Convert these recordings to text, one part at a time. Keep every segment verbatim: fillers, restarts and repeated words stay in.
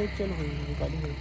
चल, होई, recording होई।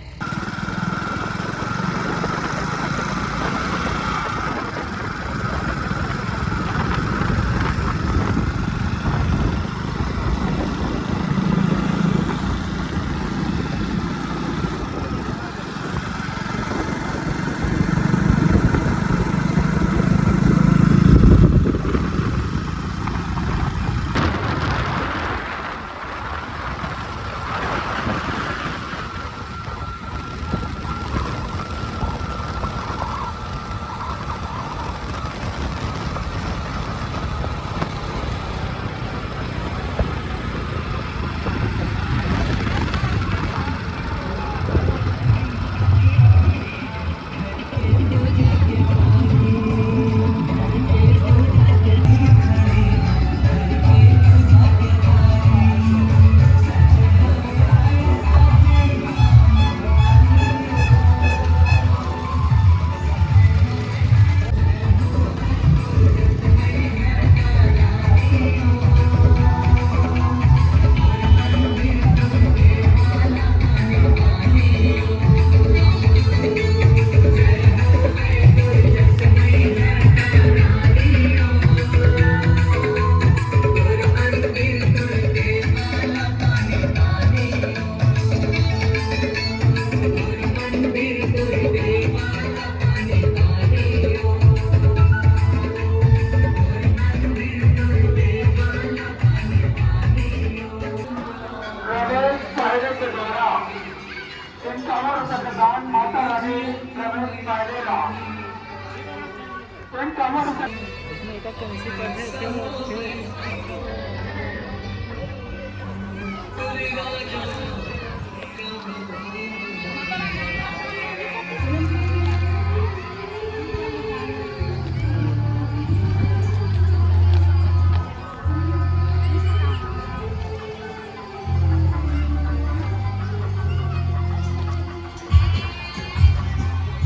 प्रवेश पायरे के द्वारा पंचावन रुपये का दान माता रानी प्रवेश पायरे का। पंचावन रुपये। उसने एक कैंसिल कर दिया, क्यों, क्यों?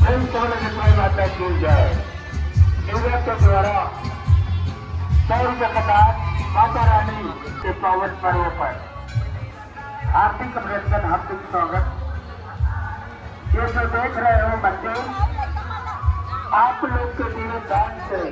श्री स्वामी विष्णु माता की जय। युवक के द्वारा सौ रुपये का दान माता रानी के पावन पर्व पर हार्दिक अभिनंदन, हार्दिक स्वागत। ये जो देख रहे हो बच्चे, आप लोग के दिए दान से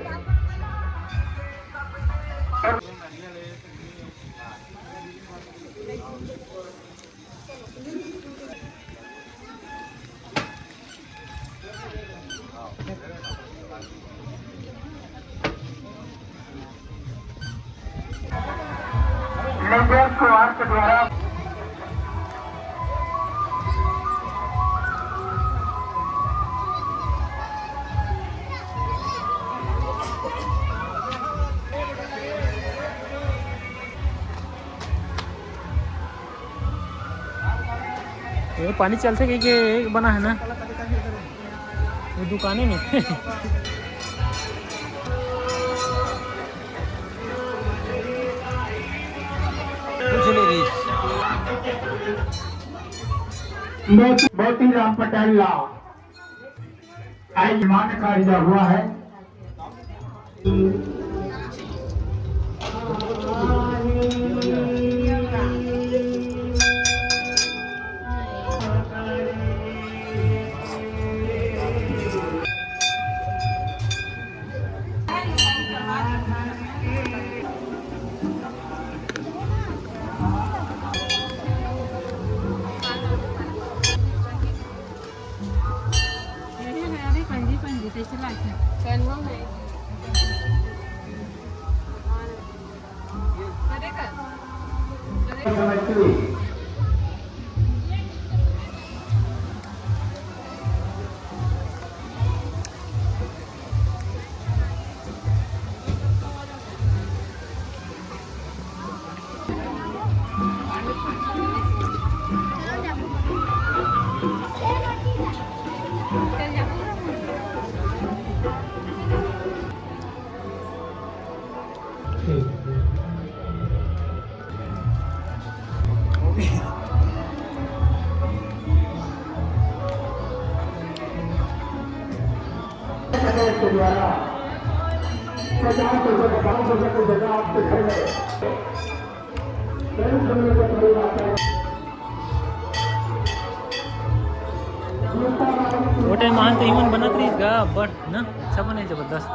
लेजर कुमार के द्वारा ये पानी चलथे कहिके बना है ना, ये दुकाने में। कुछ नहीं रही। मोती, मोतीराम पटेल ला आज मान कार्य हुआ है। वो टाइम महान तो इवन बनत रहिस गा, but ना, अच्छा बने, जबरदस्त।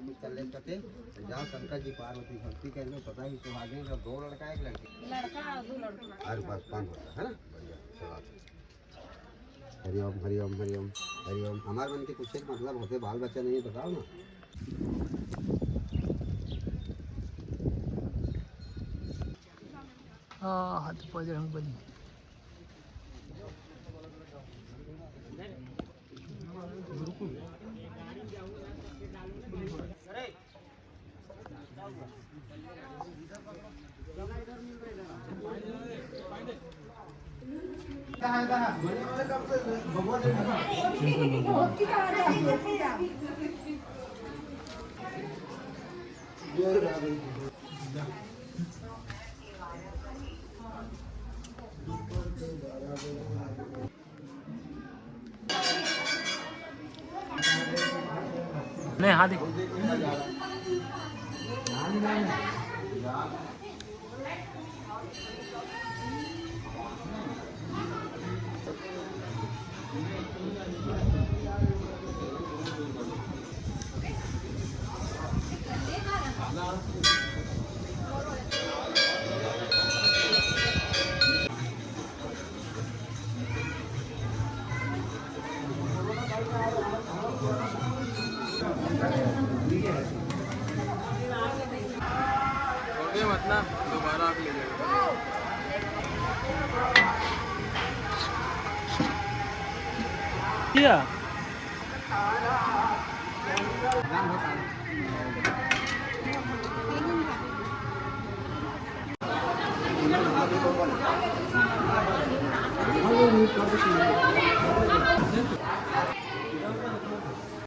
कुछ कर ले कते, तो जाओ शंकर जी पार्वती भक्ति कर लो, सदा ही सुहागिन रहो, दो लड़का एक लड़की। लड़का और दो लड़की। अरे बस पाँच होता है ना, बढ़िया, चलो। हरिओम, हरिओम, हरिओम, हरिओम। हमार मन के कुछ एक मतलब होते, बाल बच्चा नहीं है, बताओ ना। हाँ, हाथ बजरंग बली। नहीं, हाँ, देख। छोड़ दे, मत ना, दोबारा आके ले जाएगा। क्या?